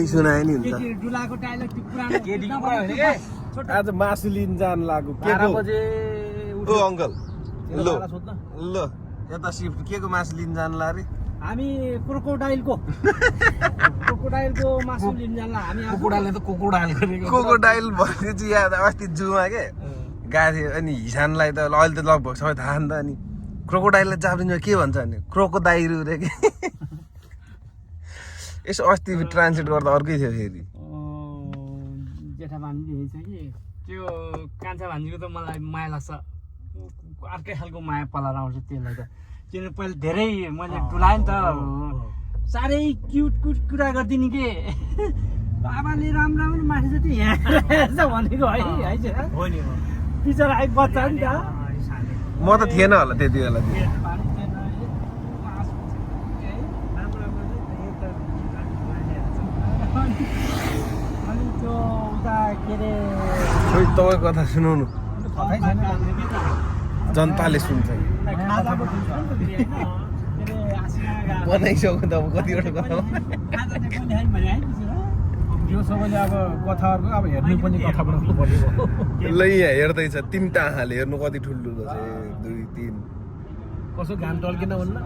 त्यही सुनाए नि हुन्छ डुलाको डायलग त्यो पुरानो केटीको कुरा होइन के आज मासु लिन जान लाग्यो 12 बजे ओ अङ्कल ल ल यता सिफ्ट के को मासु लिन जानु ला रे हामी क्रोकोडाइलको मासु लिन जान्ला हामी कुकुडाले त कुकुडाल गरेको क्रोकोडाइल भन्ने चाहिँ याद अस्ति जुमा के गएको थियो अनि हिसानलाई त अहिले त लगभग सबै थाहा नि त अनि क्रोकोडाइललाई जापानिजमा के भन्छ भने क्रोकोदाइरु रे के यसो अस्ति ट्रान्सलेट गर्दा अर्कै थियो फेरि जेठा भान्जी छ कि त्यो कान्छा भान्जीको त मलाई माया लाग्छ अर्कै खालको माया पलाएर आउँछ त्यसलाई त किन पहिले धेरै मैले डुलाएँ नि त साह्रै क्युट कुरा गरिदिने के बाबाले राम्रो माथि जति यहाँ भनेको है हो नि बिचरा आइ बच्चा नि त म त थिएन होला त्यति बेला अनि त्यो उता के अरे खोइ तपाईँको कथा सुनाउनु जनताले सुन्छ बनाइसक्यो त अब कतिवटा कथा यो सबैले अब कथाहरुको अब हेर्नु पनि कथा बनाउनु पर्यो ल यहाँ हेर्दैछ 3टा आँखाले हेर्नु कति ठुल्ठुलो छ 1 2 3 कसो घाम टल्किन भन्न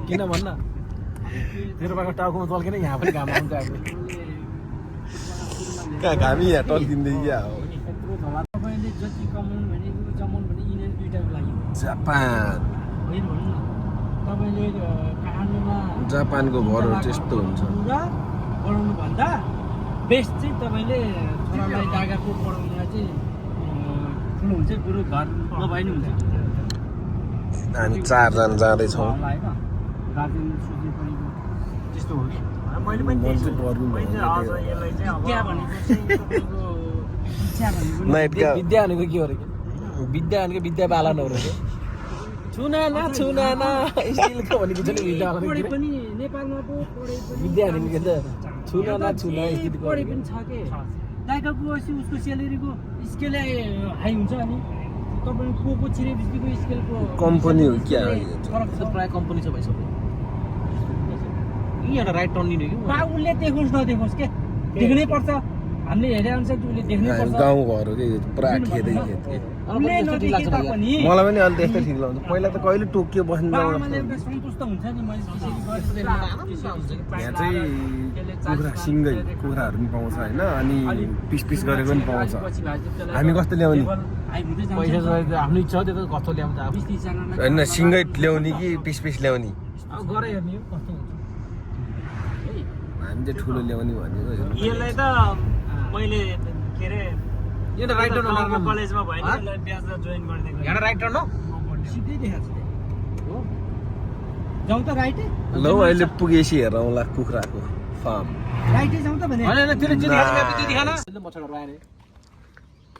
किन भन्न तेरो बाको टाउकोमा टल्किन यहाँ पनि घाम आउँछ अब कहाँ घामी यहाँ टल्किँदै क्या हो तपाईँले जति कमाउनु भनेको जमाउनु भने यिनीहरू दुईटाको लागि जापान होइन भन्नु न तपाईँले काठमाडौँमा जापानको घरहरू त्यस्तो हुन्छ पढाउनु भन्दा बेस्ट चाहिँ तपाईँले छोरालाई डागाको पढाउनुलाई चाहिँ ठुलो हुन्छ बरु घर नभए नि हुन्छ हामी 4 जना जाँदैछौँ गार्जेन सोच्नु परेको त्यस्तो हो कि मैले पनि विद्या भनेको विद्या भनेको के हो रे विद्या भनेको विद्या बालन हो रे छुना स्टिलको भनेको छ नि विद्या पढे पनि नेपालमा पो पढे पनि विद्या भनेको के त छुना स्टिलको पढे पनि छ के दाइकाको उसको स्यालेरीको स्केल हाई हुन्छ अनि तपाईँ को छिरे बिस्कीको स्केलको कम्पनी हो क्या फरक छ प्राय कम्पनी छ भाइ सबै यहाँ राइट टर्न लिने कि बा उसले देखोस् नदेखोस् के देख्नै पर्छ हामीले हेरे अनुसार उसले देख्नै पर्छ गाउँ घर हो कि पुरा खेदै खेत के उसले नदेखे तापनि मलाई पनि अलि त्यस्तै ठिक लाग्छ पहिला त कहिले टोकियो बस्नु बाबाले एउटा सन्तुष्ट हुन्छ नि मैले यहाँ चाहिँ कुखुरा सिङ्गै कुखुराहरू पनि पाउँछ होइन अनि पिस गरेको पनि पाउँछ हामी कस्तो ल्याउने पैसा आफ्नो इच्छा हो त्यो त कस्तो ल्याउँछ अब होइन सिङ्गै ल्याउने कि पिस ल्याउने अब गरे हेर्ने हो कस्तो हुन्छ हामी चाहिँ ठुलो ल्याउने भनेको यसलाई त मैले के अरे यो त राइट टर्न कलेजमा भयो नि ब्याचलर जोइन गरिदिएको यहाँ राइट टर्न हो सिधै देखाएको छ जाउँ त राइटै ल अहिले पुगेपछि हेरौँला कुखुराको फार्म राइटै जाउँ त भने हैन त्यसले जे देखाएको छ त्यो देखाएन त्यो मछाड राने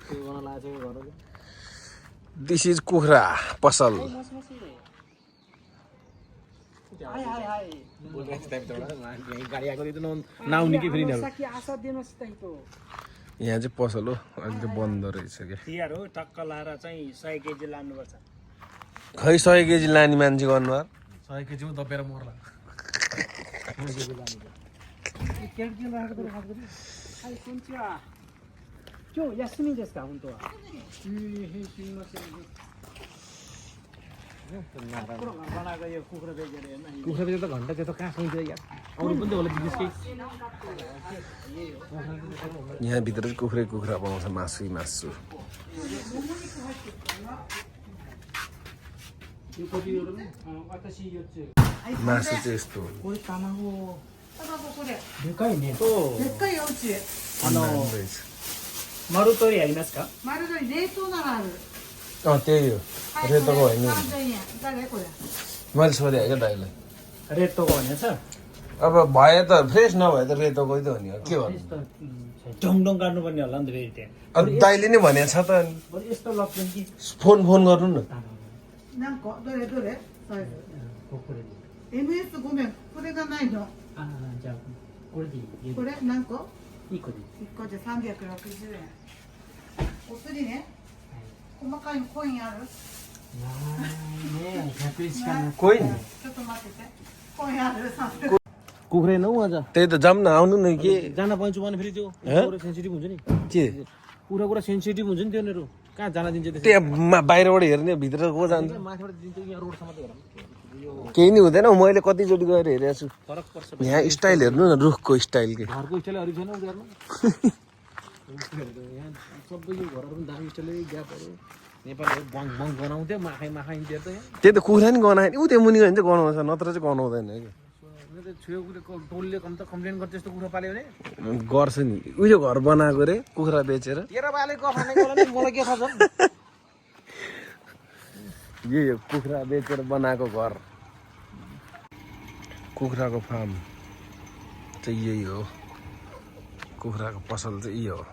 त्यो गर्न लाग्छ घरले दिस इज कुखुरा पसल हाय हाय हाय गाडी आएको त्यो नआउने कि फेरि साकी आशा दिनुहोस् त त्यो यहाँ चाहिँ पसल हो अहिले चाहिँ बन्द रहेछ क्या तिहार हो टक्क लाएर चाहिँ 100 केजी लानुपर्छ खै 100 केजी लाने मान्छेको अनुहार 100 केजी मा दपेर मर्ला कुखुरा बेच्दा त घन्टा त्यो त कहाँ सुन्छ यार अरू पनि त होला बिजनेसकै यहाँ भित्र चाहिँ कुखुरा पाउँछ मासु मासु चाहिँ यस्तो रहेछ मरुतोरी हेरिनुहोस् का त्यही हो रेतोको होइन मैले सोधेँ क्या दाइलाई रेतोको भने छ अब भए त फ्रेस नभए त रेतोकै त हो नि के भन्नु ढङढङ काट्नुपर्ने होला नि त फेरि त्यहाँ अब दाइले नै भनेको छ त अनि यस्तो लग्छ कि फोन गर्नु न 何個どれどれサイズ MS ごめんこれがないの じゃあこれでいいこれ何個1個でいい1個で360円お釣りね細かいコインあるねえ100円しかないコインちょっと待っててコインある300 कुखुरै नौ आज त्यही त जाऊँ न आउनु न के जान पाउँछु भने फेरि त्यो कुरा सेन्सिटिभ हुन्छ नि के कुरा सेन्सिटिभ हुन्छ नि त्योनीहरू कहाँ जान दिन्छ त्यसो त्यहाँ बाहिरबाट हेर्ने भित्र को जान्छ माथिबाट दिन्छ यहाँ रोडसम्म त हेरौँ केही नि हुँदैन मैले कतिचोटि गएर हेरेको छु फरक पर्छ यहाँ स्टाइल हेर्नु न रुखको स्टाइल के घरको स्टाइलहरू छैन उनीहरू यहाँ सबै यो घरहरू पनि दामी स्टाइलै ग्यापहरू नेपालहरू बङ बङ बनाउँथ्यो माखाइ इन्डिया त यहाँ त्यही त कुखुरा नि गनाएन ऊ त्यो मुनि गयो भने चाहिँ गनाउँछ नत्र चाहिँ गनाउँदैन कि छेउ टोलले कम त कम्प्लेन गर्छ यस्तो कुखुरा पाल्यो भने गर्छ नि उयो घर बनाएको रे कुखुरा बेचेर तेरो बाले मलाई के थाहा छ यो कुखुरा बेचेर बनाएको घर कुखुराको फार्म चाहिँ यही हो कुखुराको पसल चाहिँ यही हो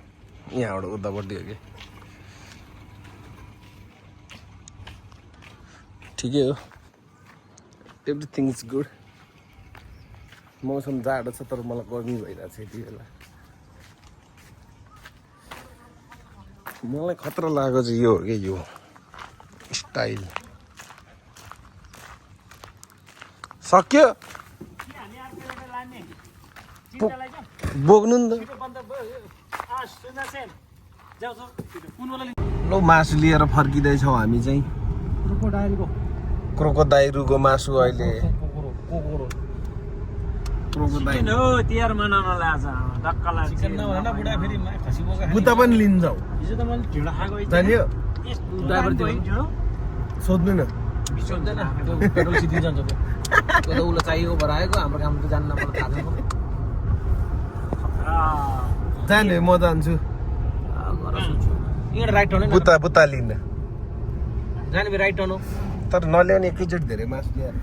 यहाँबाट उतापट्टि हो कि ठिकै हो एभ्रिथिङ इज गुड मौसम जाडो छ तर मलाई गर्मी भइरहेको छ यति बेला मलाई खतरा लागेको चाहिँ यो हो कि यो स्टाइल सक्यो बोक्नु नि त ल मासु लिएर फर्किँदैछौँ हामी चाहिँ क्रोकोडाइलको मासु अहिले तिहार मनाउनलाई आज डक्कलाई बुता पनि लिन्छौ हिजो त मैले ढिँडो खाएको जानियो ढिँडो सोध्नु न सोध्दैन त्यो पेट्रोल सिद्धि जान्छ त्यो त उसलाई चाहिएको भएर आएको हाम्रो काम त जान्न मलाई थाहा छैन जाने म जान्छु यहाँ राइट टर्न बुता लिन जाने राइट टर्न हो तर नल्याउने एकैचोटि धेरै मासु ल्याएर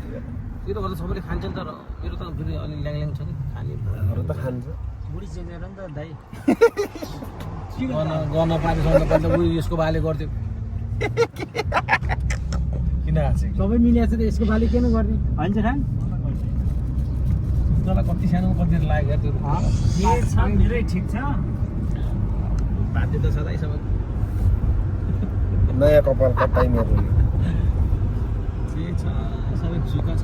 त्यो त गर्दा सबैले खान्छ नि तर मेरो त फेरि अलिक ल्याङ छ नि खाने त खान्छ बुढी चेनेर नि त दाइ गर्न पार्ने उयो यसको बाले गर्थ्यो किन हाँसेको सबै मिलिएको छ त यसको बाली किन गर्ने होइन खान तँलाई कति सानो कति लाग्यो त्यो धेरै ठिक छ बाध्य त सधैँसम्म नयाँ कपाल कटाइ मेरो के छ सबै झुका छ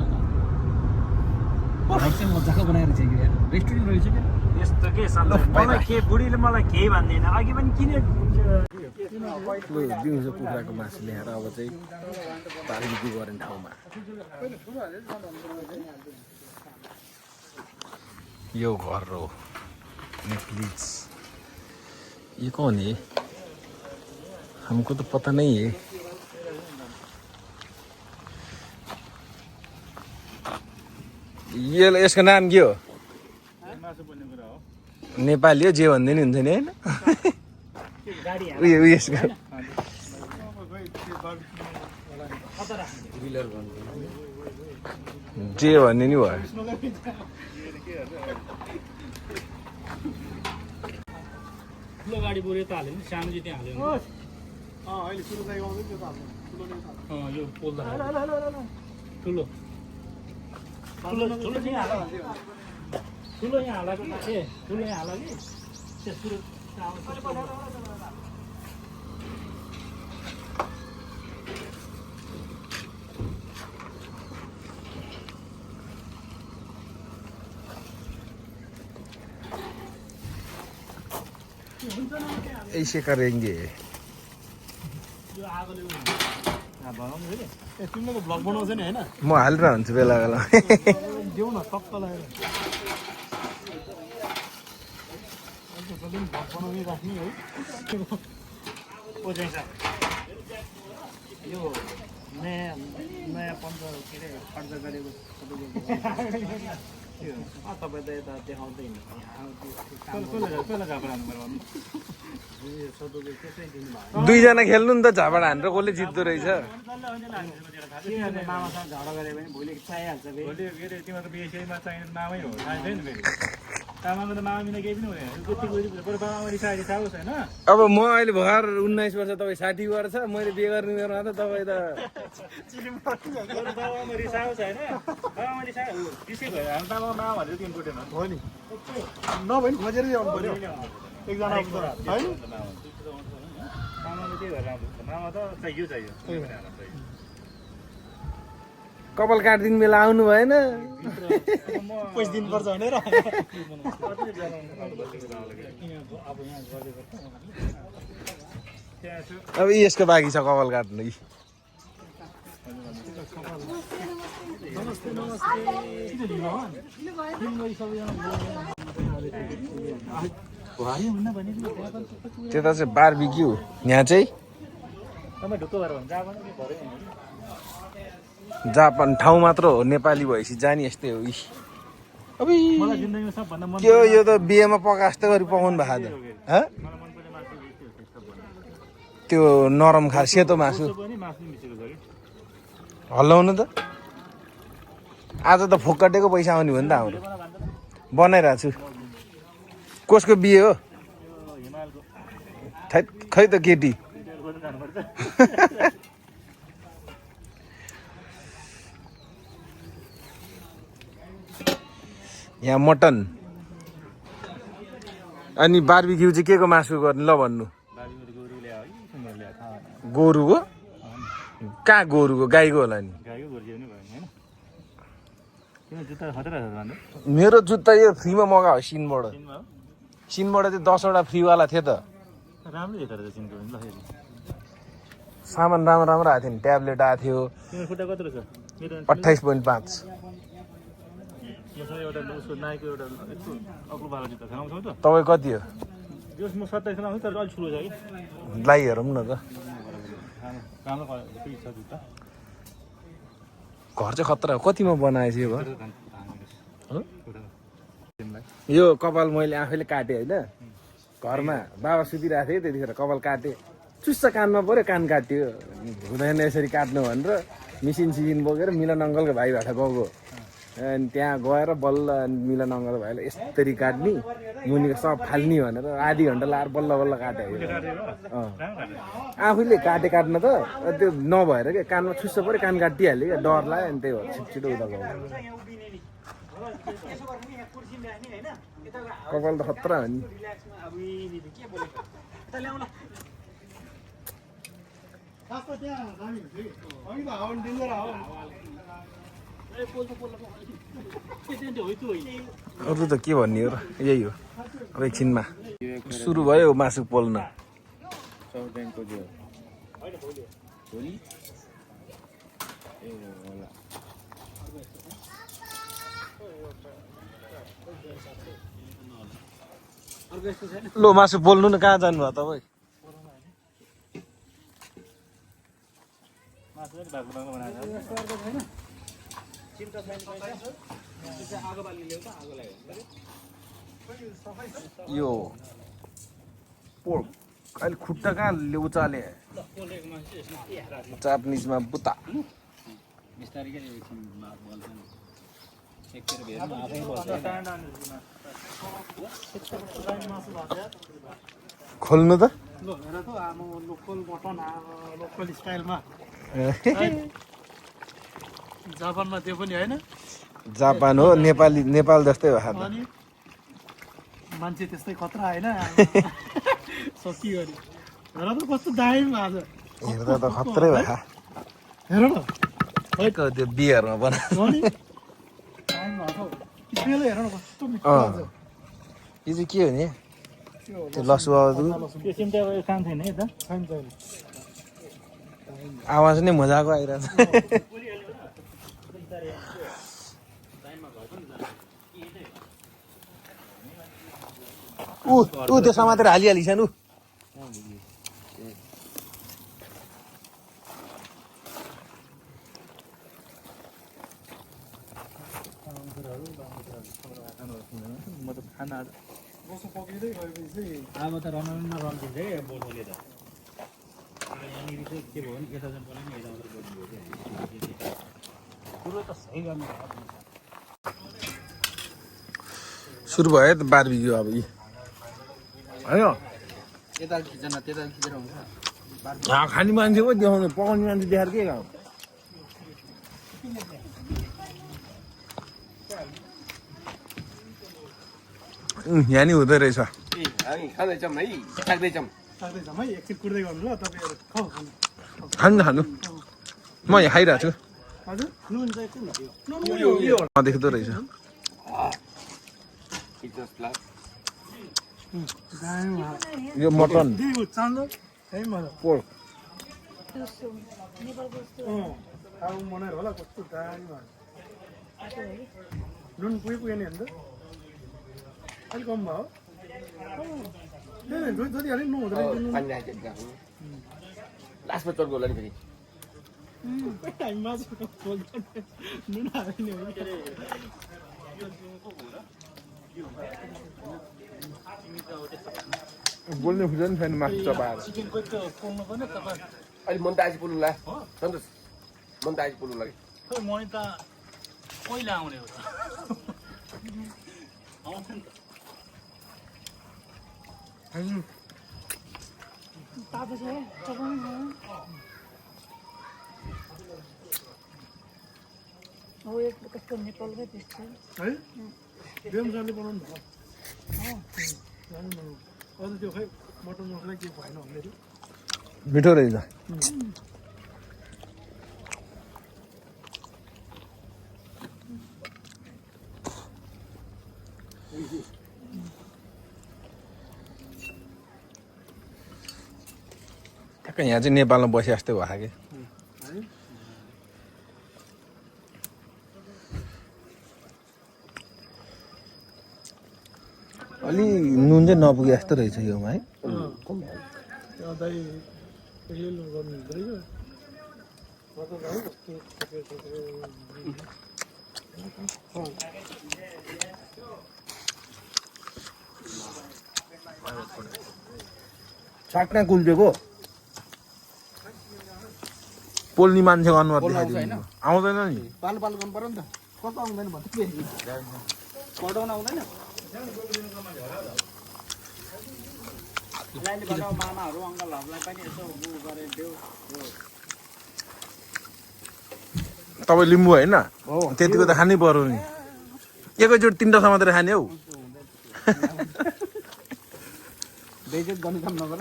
चाहिँ मजाको बनाएर चाहिँ कि रेस्टुरेन्ट रहेछ क्या यस्तो के मलाई के बुढीले मलाई केही भन्दैन अघि पनि किन दिउँसो कुखुराको मासु ल्याएर अब चाहिँ बारबिक्यु गर्ने ठाउँमा यो घर हो प्लिज ये कौन है हमको तो पता नहीं है ये यसको नाम के हो नेपाली हो जे भन्दै नि हुन्छ नि होइन उयो यसको जे भन्ने नि भयो ठुलो गाडी बुढी त हाल्यो नि सानो चाहिँ त्यहाँ हाल्यो यो पोल्दा ठुलो ठुलो चाहिँ हाल ठुलो यहाँ हालेको ए ठुलो यहाँ हाल कि त्यसको ऐसे करेंगे तिमीले भ्लग बनाउँछ नि होइन म हालेर हुन्छु बेला बेला देऊ न टक्क लगाएर बनाउने राख्ने है यो नयाँ नयाँ पन्त के अरे खर्च गरेको तपाईँ त यता देखाउँदैन दुईजना खेल्नु नि त झापड हानेर कसले जित्दो रहेछ मामासँग झगडा गरे भने भोलि चाहिहाल्छ भोलि के अरे तिमीहरूको बिहेमा चाहिने मामै हो थाहा छैन फेरि आमाको त मामा बिना केही पनि हुँदैन जति गयो बरु बाबामा रिसाओस् होइन अब म अहिले भर्खर 19 वर्ष तपाईँ 60 वर्ष मैले बिहे गर्ने उमेरमा त तपाईँ त बाबामा रिसाओस् होइन बाबामा रिसायो रिसै भयो हाम्रो बाबामा मामा भनेर तिमी कुटेन हो नि नभए नि खोजेर ल्याउनु पर्यो एकजना है मामाले त्यही भएर राम्रो मामा त चाहियो कपाल काटिदिनु बेला आउनु भएन पैसा दिनुपर्छ भनेर अब यसको बाँकी छ कपाल काट्नु त्यता चाहिँ बारबिक्यू यहाँ चाहिँ जापान ठाउँ मात्र हो नेपाली भएपछि जाने यस्तै हो अबे के हो यो त बिहेमा पका जस्तो गरी पकाउनु भएको त त्यो नरम खा सेतो मासु हल्लाउनु त आज त फोकटेको पैसा आउने हो नि त हाम्रो बनाइरहेको छु कसको बिहे हो खै त केटी यहाँ मटन अनि बारबिक्यू चाहिँ के को मासु गर्नु ल भन्नु गोरुको कहाँ गोरुको गाईको होला नि मेरो जुत्ता यो फ्रीमा मगायो सिनबाट चाहिँ 10वटा फ्रीवाला थियो त सामान राम्रो राम्रो आएको थियो नि ट्याब्लेट आएको थियो 28.5 तपाईँ कति हो लाई हेरौँ न त घर चाहिँ खतरा कतिमा बनाएछ यो घर यो कपाल मैले आफैले काटेँ होइन घरमा बाबा सुतिरहेको थिएँ त्यतिखेर कपाल काटेँ चुस्स कानमा पऱ्यो कान काट्यो हुँदैन यसरी काट्नु भनेर मिसिन बोकेर मिलन अङ्कलको भाइ भएको गाउँको अनि त्यहाँ गएर बल्ल मिलन अङ्कल भाइलाई यसरी काट्ने मुनिको सब फाल्ने भनेर आधी घन्टा लाएर बल्ल बल्ल काट्यो आफैले काट्न त त्यो नभएर क्या कानमा छुस्स पऱ्यो कान काटिहाल्यो क्या डर लाग्यो अनि त्यही भएर छिटो उता गयो कपाल त खतरा हो नि अरू त के भन्ने हो र यही हो अब एकछिनमा सुरु भयो मासु पोल्न लो मासु पोल्नु न कहाँ जानुभयो तपाईँ यो पोर्क अहिले खुट्टा कहाँ उचाले चापनिजमा बुता खोल्नु त लोकल स्टाइलमा जापानमा त्यो पनि होइन जापान हो नेपाल जस्तै हो हात मान्छे त्यस्तै खतरा होइन सकियो अरे हेर त कस्तो दामी आज हेर्दा त खत्रै भयो हेर न त्यो बियरमा बना हेर न कस्तो मिठो यो चाहिँ के हो नि त्यो लसुवा आवाज नै मजाको आइरहेछ ऊ त्यो समातेर हालिहालिस नु अब त रमाउनु रन्दिन्छ है बोल्नुले त यहाँनिर चाहिँ के भयो भने यता चाहिँ बोल्नु नि यता कुरो त सही गर्नु सुरु भयो त बारबिक्यू अब यी होइन यता खिचेन त्यता खिचेर हुन्छ खाने मान्छे पो देखाउनु पकाउने मान्छे देखाएर के गाउँ यहाँ नि हुँदो रहेछ खाँदैछौँ है एकछिन कुर्दै गर्नु ल तपाईँहरू खानु म यहाँ खाइरहेको छु हजुर नुन चाहिँ कुन हो देख्दो रहेछ यो मटन चाँदो है मलाई पोर्क अब मनाएर होला कस्तो दामी भयो नुन पुगेन नि अन्त अलिक कम भयो जति हाल्यो नि हुँदैन लास्टमा चर्को होला नि फेरि नुन हाल्यो नि बोल्ने खुट्छ नि फेरि मासु चपाएर चिकनको त्यो पोल्नु पर्ने तपाईँ अहिले मन त आज पोल्नुला सन्तोष मन त आज पोल्नु लाग्यो खोइ मनी त कहिले आउने हो त आउँछ नि तातो छ चपाउनु हो एक कस्तो नेपालकै त्यस्तो है बेमसारले बनाउनु भयो अरू त्यो खै मटन मसला के भएन भन्दै मिठो रहेछ ठ्याक्कै यहाँ चाहिँ नेपालमा बसे जस्तै भयो कि अलि नुन चाहिँ नपुगे जस्तो रहेछ योमा है त्यहाँ दाइ एक्लै गर्नु हुँदो रहेछ छाक्ना कुल्चेको पोल्ने मान्छेको अनुहार देखाइदिनु आउँदैन नि पालो पालो गर्नु पर्यो नि त कस्तो आउँदैन भन्नु फेरि पढाउन आउँदैन मामाहरू अङ्कलहरूलाई पनि यसो गरेर देऊ तपाईँ लिम्बू होइन त्यतिको त खानै पर्यो नि एकैचोटि 3टा मात्रै खाने हौ बेइज्जत गर्ने काम नगर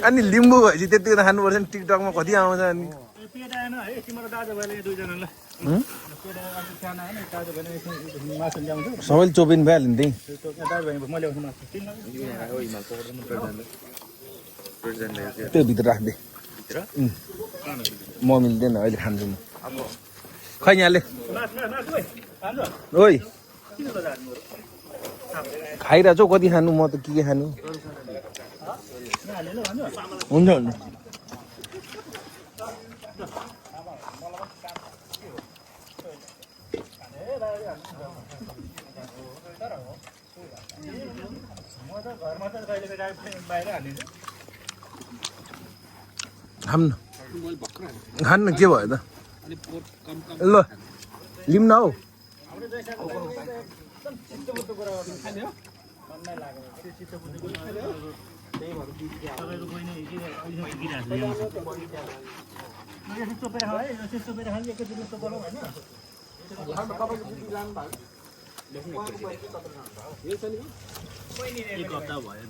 अनि लिम्बू भएपछि त्यतिको त खानुपर्छ नि टिकटकमा कति आउँछ अनि पेट आएन है तिम्रो दाजुभाइले दुईजनालाई पेट सानो आएन दाजुभाइले मासु ल्याउँछ सबैले चोपिन भइहाल्यो नि त्यही दाजुभाइ म ल्याउँछु मासु त्यो भित्र राख्दे म मिल्दैन अहिले खान्छु म खै यहाँले ओइ खाइरहेको छौ कति खानु म त के खानु हुन्छ हुन्छ खाम न खान न के भयो त ल लिम न हौ चोपेर खा है चोपेर खाने एकैचोटि चोपलाउ होइन एक हप्ता भयो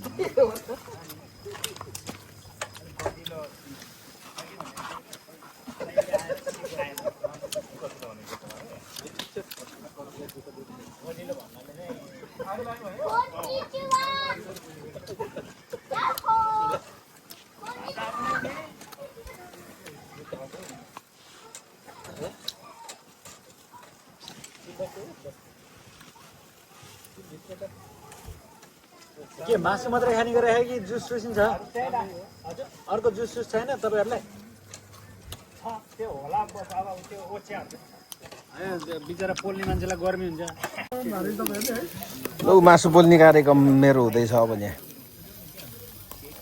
के मासु मात्रै खाने गरेर कि जुस सुस छ अर्को जुस सुस छैन तपाईँहरूलाई त्यो होला अब त्यो ओछ्या बिचरा पोल्ने मान्छेलाई गर्मी हुन्छ लौ मासु पोल्ने कार्यक्रम मेरो हुँदैछ अब यहाँ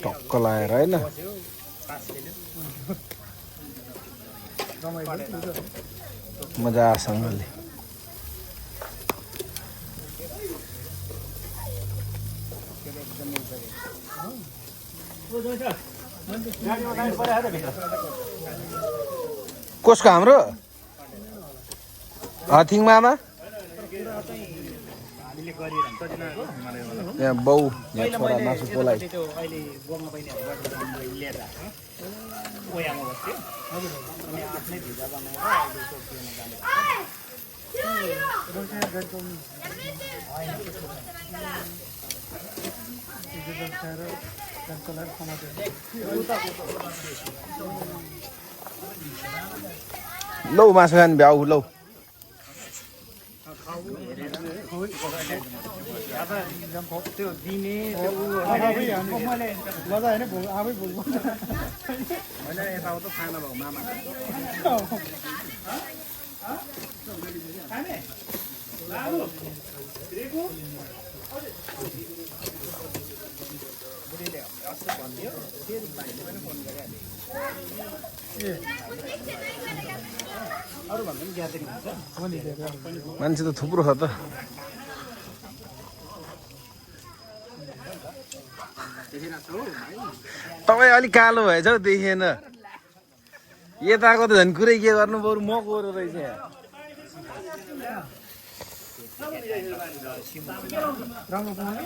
टक्क लगाएर होइन मजासँगले कसको हाम्रो हथिङ मामा अहिले गरिरहन्छ तिनीहरूको हिमालयमा यहाँ बाउ यहाँ छोरा मासु पोलाइ त्यो अहिले गोमा बहिनीहरूबाट लिएर आएको ओयामा बस्थ्यो अनि आफ्नै भिजा बनाएर अहिले टोकियोमा जाने लौ मासु खाने भ्याउ लौ त्यो दिने लजा होइन आफै बोल्नु मैले यताउता खाना भएको मामा मान्छे त थुप्रो छ त तपाईँ अलिक कालो भएछ हौ देखिएन यताको त झन् कुरै के गर्नु बरु म गएर रहेछ राम्रो पाउने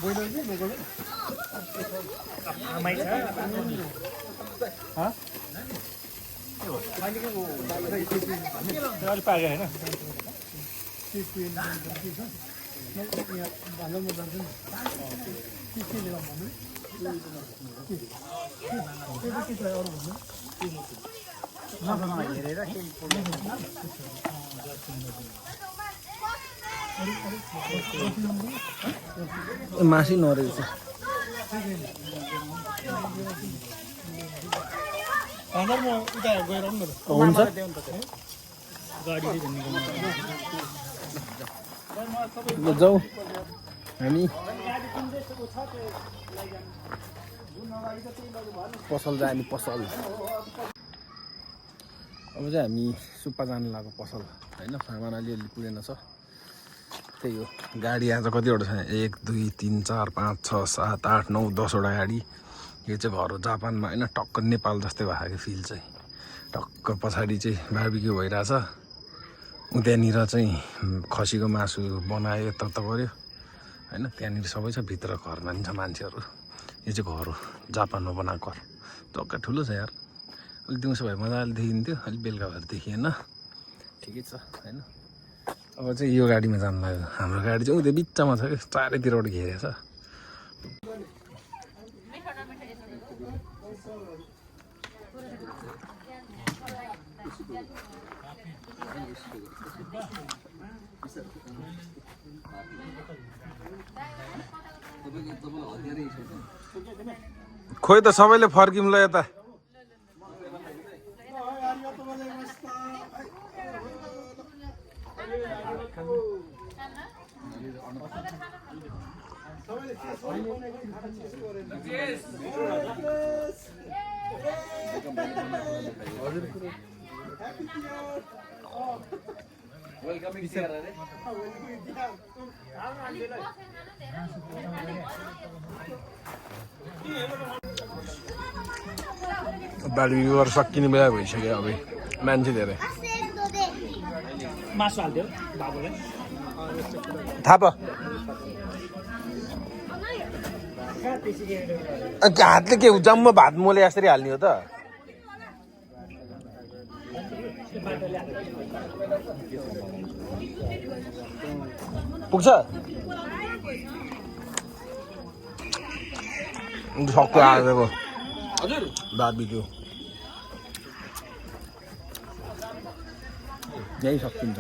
बोइलर कि लोकल आमाइ छ अलिक पाक्यो होइन भान्जामा जान्छ नि के लिएर भन्नु के छ अरू भन्नु हेरेर मासै नरहेछ म उता गएर आउनु न हुन्छ ल जाउँ हामी पसल जाने पसल अब चाहिँ हामी सुप्पा जानु लाग्यो पसल होइन सामान अलिअलि पुगेन छ त्यही हो गाडी आज कतिवटा छ 1 2 3 4 5 6 7 8 9 10 वटा गाडी यो चाहिँ घर हो जापानमा होइन टक्क नेपाल जस्तै भएको फिल चाहिँ टक्क पछाडि चाहिँ बार्बिक्यू भइरहेछ त्यहाँनिर चाहिँ खसीको मासु बनायो यता गऱ्यो होइन त्यहाँनिर सबै छ भित्र घरमा नि छ मान्छेहरू यो चाहिँ घर हो जापानमा बनाएको घर टक्क ठुलो छ यार अलिक दिउँसो भए मजाले देखिन्थ्यो अलिक बेलुका भएर देखिएन ठिकै छ होइन अब चाहिँ यो गाडीमा जानु लाग्यो हाम्रो गाडी चाहिँ उता बिचमा छ कि चारैतिरबाट घेरेको छ खोइ त सबैले फर्किम ल यता बार्बिक्यू गरेर सकिने बेला भइसक्यो अब मान्छे धेरै मासु हालिदियो बाबुले थाहा प हातले के जम्मा भात मोले यसरी हाल्ने हो त पुग्छ सक्यो आजको बार्बिक्यू यही सकिन्छ